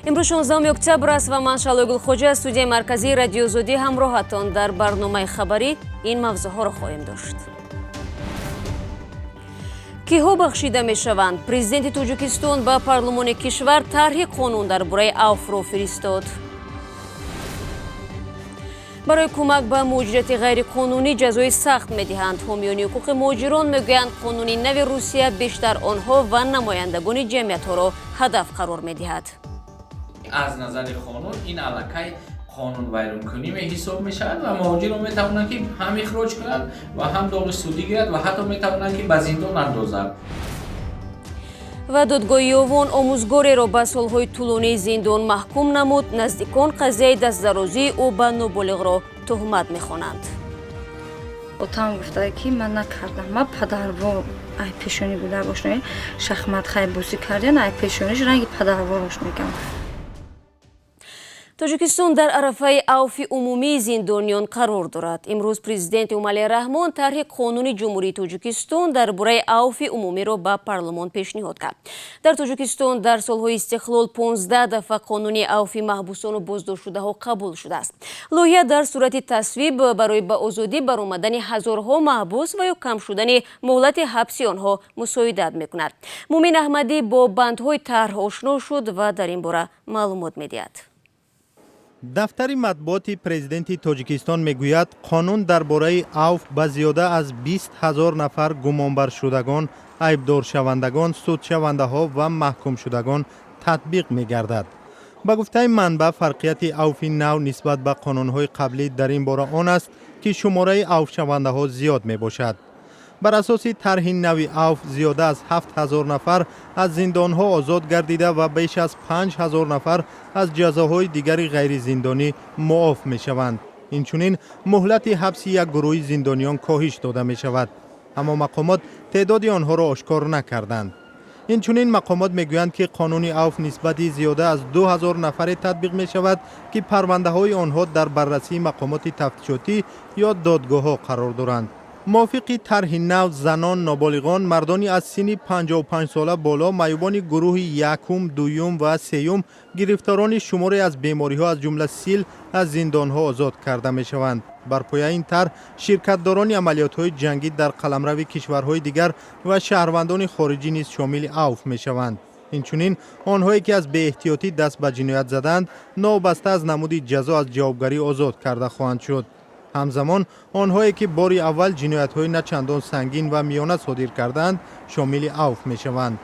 Имрӯз 16 октябр аст ва ман, Шаҳлои Гулхоҷа, аз студияи марказии Радиои Озодӣ ҳамроҳатон. Дар барномаи хабарӣ ин мавзӯъҳоро хоҳем дошт. Киҳо бахшида мешаванд? Президенти Тоҷикистон ба парлумони кишвар тарҳи қонун дар бораи авфро фиристод. Барои кӯмак ба муҳоҷирати ғайриқонунӣ ҷазои сахт медиҳанд. Ҳомиёни ҳуқуқи муҳоҷирон мегӯянд, қонуни нави Русия бештар онҳо ва намояндагони ҷамъиятҳоро ҳадаф қарор медиҳад. Аз назари қонун ин аллакай қонунвайронкунӣ меҳисоб мешавад ва муҳоҷирро метавонанд, ки ҳам ихроҷ кунанд ва ҳам доғи судӣ гирад ва ҳатто метавонанд, ки ба зиндон андозанд. Ва додгоҳи Ёвон омӯзгореро ба солҳои тӯлонии зиндон маҳкум намуд. Наздикон қазияи дастдарозии ӯ ба ноболиғро туҳмат мехонанд. Отам гуфта, ки ман накардам, ман падарвор ай пешонӣ буда бошна, шахмат хай бозӣ карден, ай пешониш ранги падарворош мегам. Тоҷикистон дар арафаи авфи умумии зиндониён қарор дорад. Имрӯз президент Эмомалӣ Раҳмон тарҳи қонуни Ҷумҳурии Тоҷикистон дар бораи авфи умумиро ба парлумон пешниҳод кард. Дар Тоҷикистон дар солҳои истиқлол 15 дафъа қонуни авфи маҳбусону боздоштшудаҳо қабул шудааст. Лоиҳа дар сурати тасвиб барои ба озодӣ баромадани ҳазорҳо маҳбус ва ё кам шудани муҳлати ҳабси онҳо мусоидат мекунад. Мумин Аҳмадӣ бо бандҳои тарҳ ошно шуд ва дар ин бора маълумот медиҳад. Дафтари матбуоти президенти Тоҷикистон мегӯяд, қонун дар бораи авф ба зиёда аз 20 000 нафар гумонбаршудагон, айбдоршавандагон, судшавандаҳо ва маҳкумшудагон татбиқ мегардад. Ба гуфтаи манбаъ, фарқияти авфи нав нисбат ба қонунҳои қаблӣ дар ин бора он аст, ки шумораи авфшавандаҳо зиёд мебошад. Бар асоси тарҳи нави авф, зиёда аз 7000 нафар аз зиндонҳо озод гардида ва беш аз 5000 нафар аз ҷазоҳои дигари ғайризиндонӣ муоф мешаванд. Инчунин муҳлати ҳабси як гурӯҳи зиндониён коҳиш дода мешавад, аммо мақомот теъдоди онҳоро ошкор накарданд. Инчунин мақомот мегӯянд, ки қонуни авф нисбати зиёда аз 2000 нафаре татбиқ мешавад, ки парвандаҳои онҳо дар баррасии мақомоти тафтишотӣ ё додгоҳҳо қарор доранд. Мувофиқи тарҳи нав, занон, ноболиғон, мардони аз синни 55 сола боло, маъюбони гурӯҳи якум, дуюм ва сеюм, гирифторони шуморе аз бемориҳо, аз ҷумла сил, аз зиндонҳо озод карда мешаванд. Бар пояи ин тарҳ, ширкатдорони амалиётҳои ҷангӣ дар қаламрави кишварҳои дигар ва шаҳрвандони хориҷӣ низ шомили авф мешаванд. Инчунин онҳое, ки аз беэҳтиётӣ даст ба ҷиноят задаанд, новобаста аз намуди ҷазо, аз ҷавобгарӣ озод карда хоҳанд шуд. Ҳамзамон, онҳое, ки бори аввал ҷиноятҳои на чандон сангин ва миёна содир кардаанд, шомили авф мешаванд.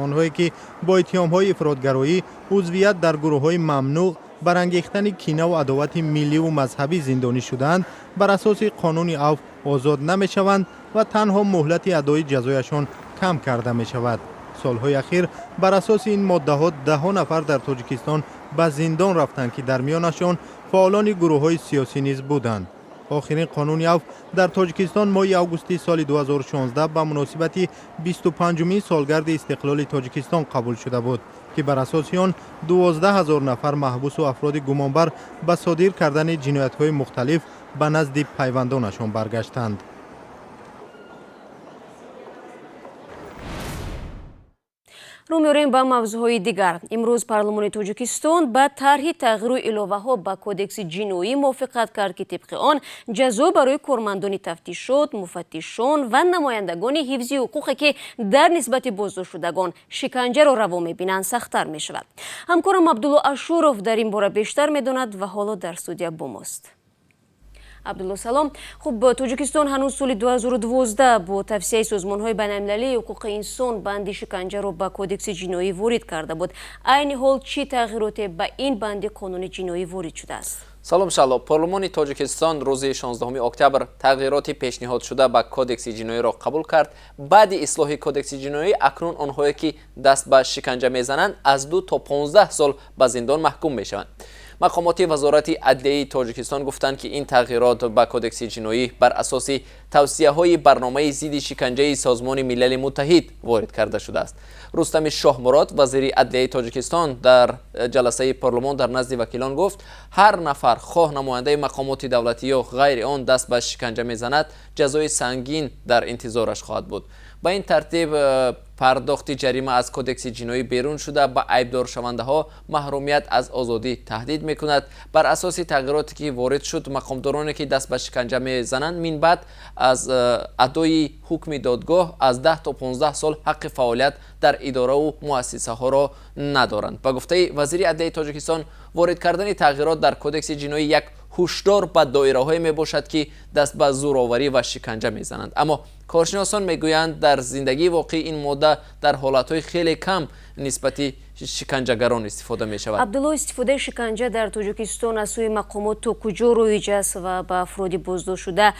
Онҳое, ки бо иттиҳомҳои ифротгароӣ, узвият дар гурӯҳҳои мамнӯъ, барангехтани кинаву адовати милливу мазҳабӣ зиндонӣ шудаанд, бар асоси қонуни авф озод намешаванд ва танҳо муҳлати адои ҷазояшон кам карда мешавад. Солҳои ахир бар асоси ин моддаҳо даҳҳо нафар дар Тоҷикистон ба зиндон рафтанд, ки дар миёнашон фаъолони гурӯҳҳои сиёсӣ низ буданд. Охирин қонуни авф дар Тоҷикистон моҳи августи соли 2016 ба муносибати 25-умин солгарди истиқлоли Тоҷикистон қабул шуда буд, ки бар асоси он 12 000 нафар маҳбусу афроди гумонбар ба содир кардани ҷиноятҳои мухталиф ба назди пайвандонашон баргаштанд. Рӯ меорем ба мавзӯъҳои дигар. Имрӯз парлумони Тоҷикистон ба тарҳи тағйиру иловаҳо ба Кодекси ҷиноӣ мувофиқат кард, ки тибқи он ҷазо барои кормандони тафтишот, муфаттишон ва намояндагони ҳифзи ҳуқуқе, ки дар нисбати боздоштшудагон шиканҷаро раво мебинанд, сахттар мешавад. Ҳамкорам Абдулло Ашуров дар ин бора бештар медонад ва ҳоло дар студия бо мост. Абдулло, салом. Хуб, Тоҷикистон ҳанӯз соли 2012 бо тавсияи созмонҳои байналмилалии ҳуқуқи инсон банди шиканҷаро ба Кодекси ҷиноӣ ворид карда буд. Айни ҳол чӣ тағйироте ба ин банди қонуни ҷиноӣ ворид шудааст? Салом, Шаҳло. Парлумони Тоҷикистон рӯзи 16 октябр тағйироти пешниҳодшуда ба Кодекси ҷиноиро қабул кард. Баъди ислоҳи Кодекси ҷиноӣ, акнун онҳое, ки даст ба шиканҷа мезананд, аз 2 то 15 сол ба зиндон маҳкум мешаванд. Мақомоти Вазорати адлияи Тоҷикистон гуфтанд, ки ин тағйирот ба Кодекси ҷиноӣ бар асоси тавсияҳои барномаи зидди шиканҷаи Созмони Милали Муттаҳид ворид карда шудааст. Рустами Шоҳмурод, вазири адлияи Тоҷикистон, дар ҷаласаи парлумон дар назди вакилон гуфт, ҳар нафар, хоҳ намояндаи мақомоти давлатӣ ё ғайри он, даст ба шиканҷа мезанад, ҷазои сангин дар интизораш хоҳад буд. Ба ин тартиб. Пардохти ҷарима аз кодекси ҷиноӣ берун шуда, ба айбдоршавандаҳо маҳрумият аз озодӣ таҳдид мекунад. Бар асоси тағйироте ки ворид шуд, мақомдороне ки даст ба шиканҷа мезананд, минбаъд аз адои ҳукми додгоҳ аз 10 то 15 сол ҳаққи фаъолият дар идораву муассисаҳоро надоранд. Ба гуфтаи вазири адлияи Тоҷикистон, ворид кардани тағйирот дар кодекси ҷиноӣ як ҳушдор ба доираҳое мебошад, ки даст ба зӯроварӣ ва шиканҷа мезананд. Аммо коршиносон мегӯянд, дар зиндагии воқеӣ ин модда дар ҳолатҳои хеле кам нисбати шиканҷагарон истифода мешавад. Абдулло, истифодаи шиканҷа дар Тоҷикистон аз сӯи мақомот то куҷо роиҷ аст ва ба афроди боздоштшуда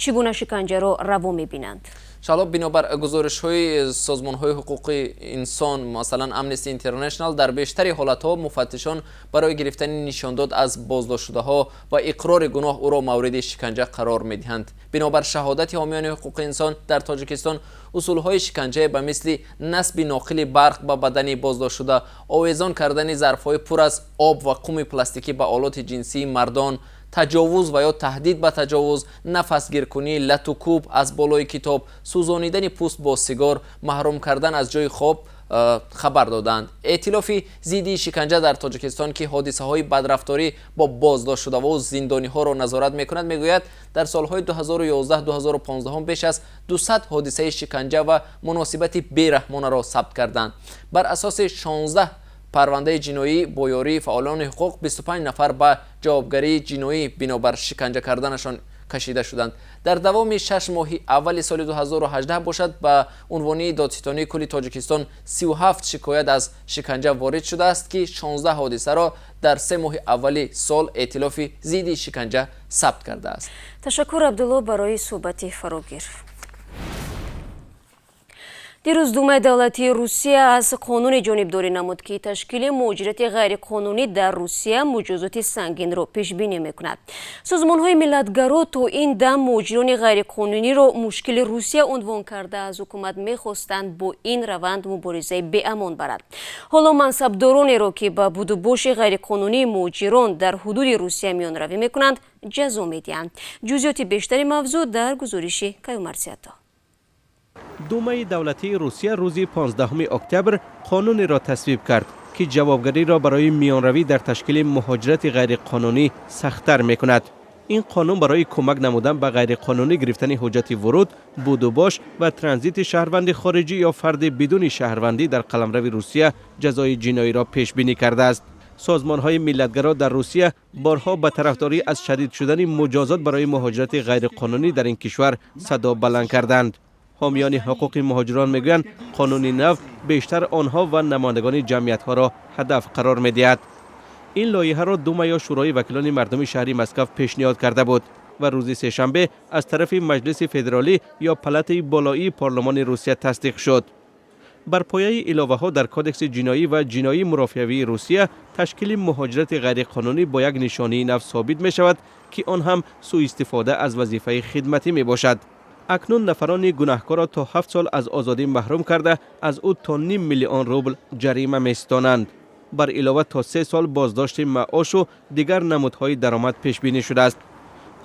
чӣ гуна шиканҷаро раво мебинанд? Шаҳло, бинобар гузоришҳои созмонҳои ҳуқуқи инсон, масалан Amnesty International, дар бештари ҳолатҳо муфаттишон барои гирифтани нишондод аз боздоштшудаҳо ва иқрори гуноҳ ӯро мавриди шиканҷа қарор медиҳанд. Бинобар шаҳодати ҳомиёни ҳуқуқи инсон, дар Тоҷикистон усулҳои шиканҷае ба мисли насби ноқили барқ ба бадани боздоштшуда, овезон кардани зарфҳои пур аз об ва қуми пластикӣ ба олоти ҷинсии мардон, таҷовуз ва ё таҳдид ба таҷовуз, нафасгиркунӣ, латукӯб аз болои китоб, сӯзонидани пӯст бо сигор, маҳрум кардан аз ҷои хоб хабар доданд. Эътилофи зидди шиканҷа дар Тоҷикистон, ки ҳодисаҳои бадрафторӣ бо боздоштшудаву зиндониҳоро назорат мекунад, мегӯяд, дар солҳои 2011-2015 беш аз 200 ҳодисаи шиканҷа ва муносибати бераҳмонаро сабт карданд. Бар асоси 16 парвандаи ҷиноӣ бо ёрии фаъолони ҳуқуқ 25 нафар ба ҷавобгарии ҷиноӣ бинобар шиканҷа карданашон кашида шуданд. Дар давоми 6 моҳи аввали соли 2018 бошад, ба унвони Додситонии кулли Тоҷикистон 37 шикоят аз шиканҷа ворид шудааст, ки 16 ҳодисаро дар 3 моҳи аввали сол эътилофи зидди шиканҷа сабт кардааст. Ташаккур, Абдулло, барои суҳбати фарогир. Дирӯз Думаи давлатии Русия аз қонуне ҷонибдорӣ намуд, ки ташкили муҳоҷирати ғайриқонунӣ дар Русия муҷозоти сангинро пешбинӣ мекунад. Созмонҳои миллатгаро то ин дам муҳоҷирони ғайриқонуниро мушкили Русия унвон карда, аз ҳукумат мехостанд бо ин раванд муборизаи беамон барад. Ҳоло мансабдоронеро, ки ба будубоши ғайриқонунии муҳоҷирон дар ҳудуди Русия миёнравӣ мекунанд, ҷазо медиҳанд. Ҷузъиёти бештари мавзӯъ дар гузориши Каюмарсиято. Думаи давлатии Русия рӯзи 15 октябр қонунеро тасвиб кард, ки ҷавобгариро барои миёнравӣ дар ташкили муҳоҷирати ғайриқонунӣ сахттар мекунад. Ин қонун барои кӯмак намудан ба ғайриқонунӣ гирифтани ҳуҷҷати вуруд, будубош ва транзити шаҳрванди хориҷӣ ё фарди бидуни шаҳрвандӣ дар қаламрави Русия ҷазои ҷиноиро пешбинӣ кардааст. Созмонҳои миллатгаро дар Русия борҳо ба тарафдорӣ аз шадид шудани муҷозот барои муҳоҷирати ғайриқонунӣ дар ин кишвар садо баланд карданд. Ҳомиёни ҳуқуқи муҳоҷирон мегӯянд, қонуни нав бештар онҳо ва намояндагони ҷамъиятҳоро ҳадаф қарор медиҳад. Ин лоиҳаро Дума ё Шӯрои вакилони мардуми шаҳри Москав пешниҳод карда буд ва рӯзи сешанбе аз тарафи Маҷлиси федералӣ ё палатаи болоии парлумони Русия тасдиқ шуд. Бар пояи иловаҳо дар кодекси ҷиноӣ ва ҷиноии мурофиавии Русия, ташкили муҳоҷирати ғайриқонунӣ бо як нишонии нав собит мешавад, ки он ҳам сӯистифода аз вазифаи хидматӣ мебошад. Акнун нафарони гунаҳкорро то 7 сол аз озодӣ маҳрум карда, аз ӯ то ним миллион рубл ҷарима меситонанд. Бар илова, то 3 сол боздошти маошу дигар намудҳои даромад пешбинӣ шудааст.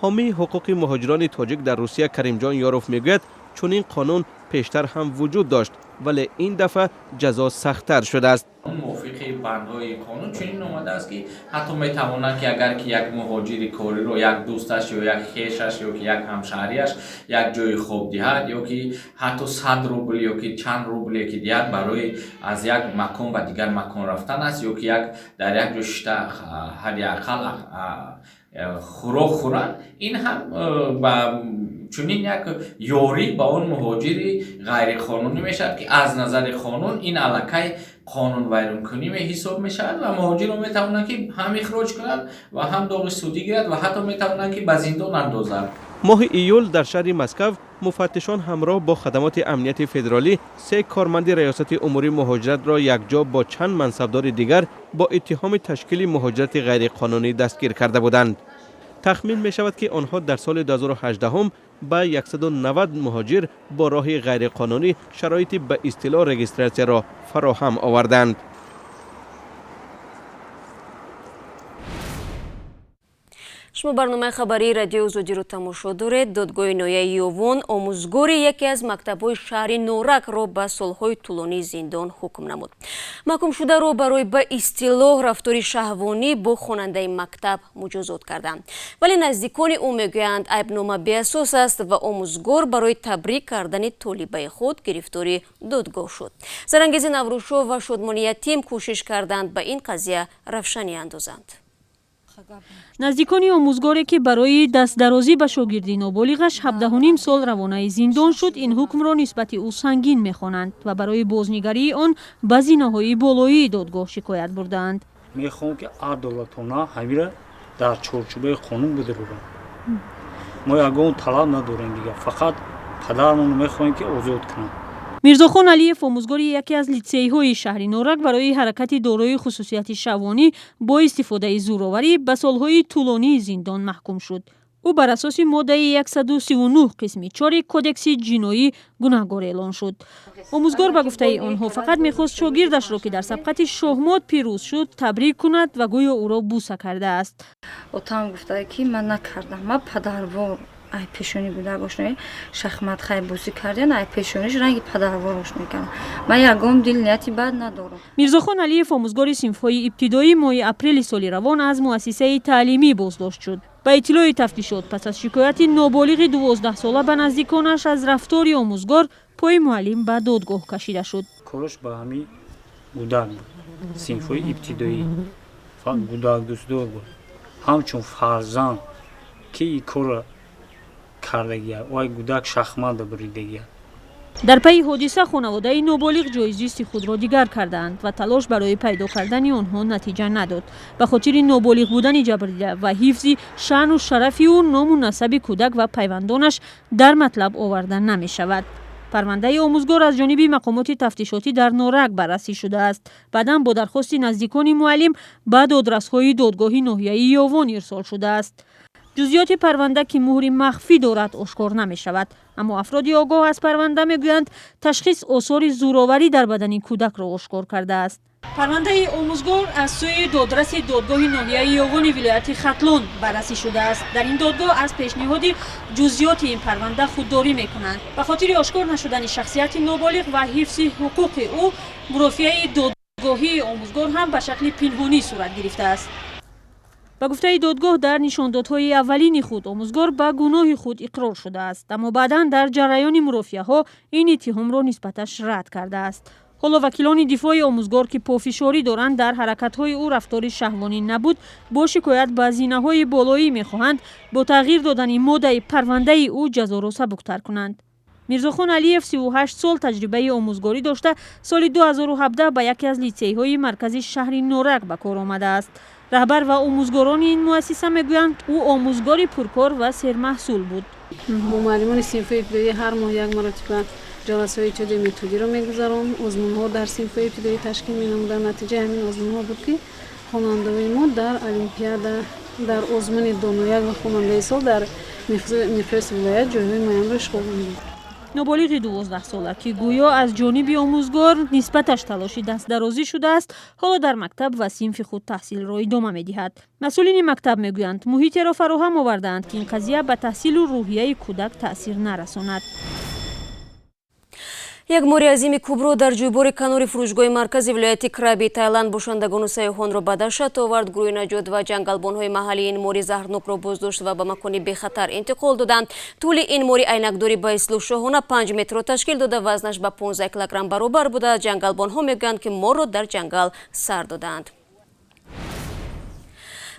Ҳомии ҳуқуқи муҳоҷирони тоҷик дар Русия Каримҷон Ёров мегӯяд, чунин қонун пештар ҳам вуҷуд дошт, вале ин дафъа ҷазо сахттар шудааст. Мувофиқи бандҳои қонун чунин омадааст, ки ҳатто метавонанд, ки агар ки як муҳоҷири кориро як дӯсташ ё як хешаш ё ки як ҳамшаҳрияш як ҷои хоб диҳад ё ки ҳатто 100 рубл ё ки чанд рубле ки диҳад барои аз як макон ба дигар макон рафтан аст ё ки як дар як ҷо шишта ҳадди ақал хӯрок хӯрад, ин ҳам ба чунин як ёрӣ ба он муҳоҷири ғайриқонунӣ мешавад, ки аз назари қонун ин аллакай қонунвайронкунӣ ҳисоб мешавад ва муҳоҷирро метавонанд, ки ҳам ихроҷ кунанд ва ҳам доғи судӣ гирад ва ҳатто метавонанд, ки ба зиндон андозанд. Моҳи июл дар шаҳри Москав муфаттишон ҳамроҳ бо хадамоти амнияти федералӣ се корманди Раёсати умури муҳоҷиратро якҷо бо чанд мансабдори дигар бо иттиҳоми ташкили муҳоҷирати ғайриқонунӣ дастгир карда буданд. Тахмин мешавад, ки онҳо дар соли 2018 ба 190 муҳоҷир бо роҳи ғайриқонунӣ шароити ба истилоҳ регистратсияро фароҳам оварданд. Шумо барномаи хабарии Радиои Озодиро тамошо доред. Додгоҳи ноҳияи Ёвон омӯзгори яке аз мактабҳои шаҳри Норакро ба солҳои тӯлонии зиндон ҳукм намуд. Маҳкумшударо барои ба истилоҳ рафтори шаҳвонӣ бо хонандаи мактаб муҷозот карданд, вале наздикони ӯ мегӯянд, айбнома беасос аст ва омӯзгор барои табрик кардани толибаи худ гирифтори додгоҳ шуд. Зарангези Наврӯзшоҳ ва Шодмони Ятим кӯшиш карданд, ба ин қазия равшанӣ андозанд. Наздикони омӯзгоре, ки барои дастдарозӣ ба шогирди ноболиғаш 17,5 сол равонаи зиндон шуд, ин ҳукмро нисбати ӯ сангин мехонанд ва барои бознигарии он ба зинаҳои болоии додгоҳ шикоят бурдаанд. Мехоҳам, ки адолатона ҳамира дар чорчӯбаи қонун бидурорам. Мо ягон талаб надорем дигар, фақат падарамонро мехоҳем, ки озод кунанд. Мирзохон Алиев, омӯзгори яке аз литсейҳои шаҳри Норак, барои ҳаракати дорои хусусияти шаҳвонӣ бо истифодаи зӯроварӣ ба солҳои тӯлонии зиндон маҳкум шуд. Ӯ бар асоси моддаи 139 қисми 4 Кодекси ҷиноӣ гунаҳгор эълон шуд. Омӯзгор, ба гуфтаи онҳо, фақат мехост шогирдашро, ки дар сабқати шоҳмот пирӯз шуд, табрик кунад ва гӯё ӯро буса кардааст. Отам гуфта, ки ман накардам, ман падарвор ай пешонӣ буда бошна, шахмат хай бозӣ кардем, ай пешониш ранги падарвор ошно кардам. Ман ягон дил нияти бад надорам. Мирзохон Алиев, омӯзгори синфҳои ибтидоӣ, моҳи апрели соли равон аз муассисаи таълимӣ боздошт шуд. Ба иттилои тафтишот, пас аз шикояти ноболиғи 12сола ба наздиконаш аз рафтори омӯзгор, пои муаллим ба додгоҳ кашида шуд. Кораш ба ҳамин гудак буд, синфҳои ибтидоӣ, гудак дӯстдор буд, ҳамчун фарзанд, ки и корро кардагия, вай гудак шахмата буридагия. Дар пайи ҳодиса хонаводаи ноболиғ ҷои зисти худро дигар кардаанд ва талош барои пайдо кардани онҳо натиҷа надод. Ба хотири ноболиғ будани ҷабрдида ва ҳифзи шаъну шарафи ӯ ному насаби кӯдак ва пайвандонаш дар матлаб оварда намешавад. Парвандаи омӯзгор аз ҷониби мақомоти тафтишотӣ дар Норак баррасӣ шудааст. Баъдан бо дархости наздикони муаллим ба додрасҳои додгоҳи ноҳияи Ёвон ирсол шудааст. Ҷузъиёти парванда, ки муҳри махфӣ дорад, ошкор намешавад, аммо афроди огоҳ аз парванда мегӯянд, ташхис осори зӯроварӣ дар бадани кӯдакро ошкор кардааст. Парвандаи омӯзгор аз сӯи додраси додгоҳи ноҳияи Ёвони вилояти Хатлон баррасӣ шудааст. Дар ин додгоҳ аз пешниҳоди ҷузъиёти ин парванда худдорӣ мекунанд. Ба хотири ошкор нашудани шахсияти ноболиғ ва ҳифзи ҳуқуқи ӯ, мурофиаи додгоҳии омӯзгор ҳам ба шакли пинҳонӣ сурат гирифтааст. Ба гуфтаи додгоҳ, дар нишондодҳои аввалини худ омӯзгор ба гуноҳи худ иқрор шудааст, аммо баъдан дар ҷараёни мурофиаҳо ин иттиҳомро нисбаташ рад кардааст. Ҳоло вакилони дифои омӯзгор, ки пофишорӣ доранд, дар ҳаракатҳои ӯ рафтори шаҳвонӣ набуд, бо шикоят ба зинаҳои болоӣ мехоҳанд бо тағйир додани моддаи парвандаи ӯ ҷазоро сабуктар кунанд. Мирзохон Алиев 38 сол таҷрибаи омӯзгорӣ дошта, соли 2017 ба яке аз литсейҳои маркази шаҳри Норак ба кор омадааст. Раҳбар ва омӯзгорони ин муассиса мегӯянд, ӯ омӯзгори пуркор ва сермаҳсул буд. Бо муаллимони синфҳои ибтидоӣ ҳар моҳ як маротиба ҷаласаҳои иттиҳодияи методиро мегузарон, озмунҳо дар синфҳои ибтидоӣ ташкил менамуданд. Натиҷаи ҳамин озмунҳо буд, ки хонандаҳои мо дар олимпиада, дар озмуни донояк ва хонандаи сол дар миқёси вилоят ҷойҳои муайянро ишғол намуданд. Ноболиғи 12сола, ки гӯё аз ҷониби омӯзгор нисбаташ талоши дастдарозӣ шудааст, ҳоло дар мактаб ва синфи худ таҳсилро идома медиҳад. Масъулини мактаб мегӯянд, муҳитеро фароҳам овардаанд, ки ин қазия ба таҳсилу рӯҳияи кӯдак таъсир нарасонад. Як мори азими кубро дар ҷӯйбори канори фурӯшгоҳи маркази вилояти Краби Тайланд бошандагону сайёҳонро ба даҳшат овард. Гурӯҳи наҷот ва ҷангалбонҳои маҳаллӣ ин мори заҳрнокро боздошт ва ба макони бехатар интиқол доданд. Тӯли ин мори айнакдори ба истилоҳ шоҳона 5 метрро ташкил дода, вазнаш ба 15 килограмм баробар буда. Ҷангалбонҳо мегӯянд, ки морро дар ҷангал сар додаанд.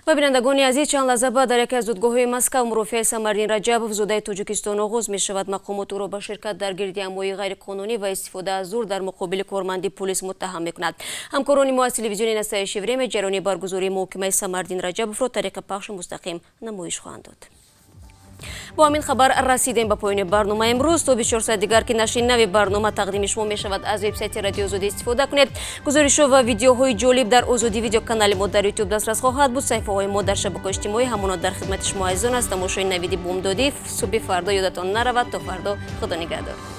Ва, бинандагони азиз, чанд лаҳза баъд дар яке аз додгоҳҳои Москав мурофиаи Самардин Раҷабов, зодаи Тоҷикистон, оғоз мешавад. Мақомот ӯро ба ширкат дар гирдиҳамоии ғайриқонунӣ ва истифода аз зур дар муқобили корманди пулис муттаҳам мекунад. Ҳамкорони мо аз телевизиони «Настоящее время» ҷараёни баргузории муҳокимаи Самардин Раҷабовро тариқи пахши мустақим намоиш хоҳанд дод. Бо ҳамин хабар расидем ба поёни барнома имрӯз. То 24 соат дигар, ки нашри нави барнома тақдими шумо мешавад, аз вебсайти Радио Озодӣ истифода кунед. Гузоришҳо ва видеоҳои ҷолиб дар Озодӣ Видео, канали мо дар Ютуб, дастрас хоҳад буд. Саҳифаҳои мо дар шабакаҳои иҷтимоӣ ҳамоно дар хидмати шумо азизон аст. Тамошои навиди бомдодӣ субҳи фардо ёдатон наравад. То фардо, худо нигаҳдор.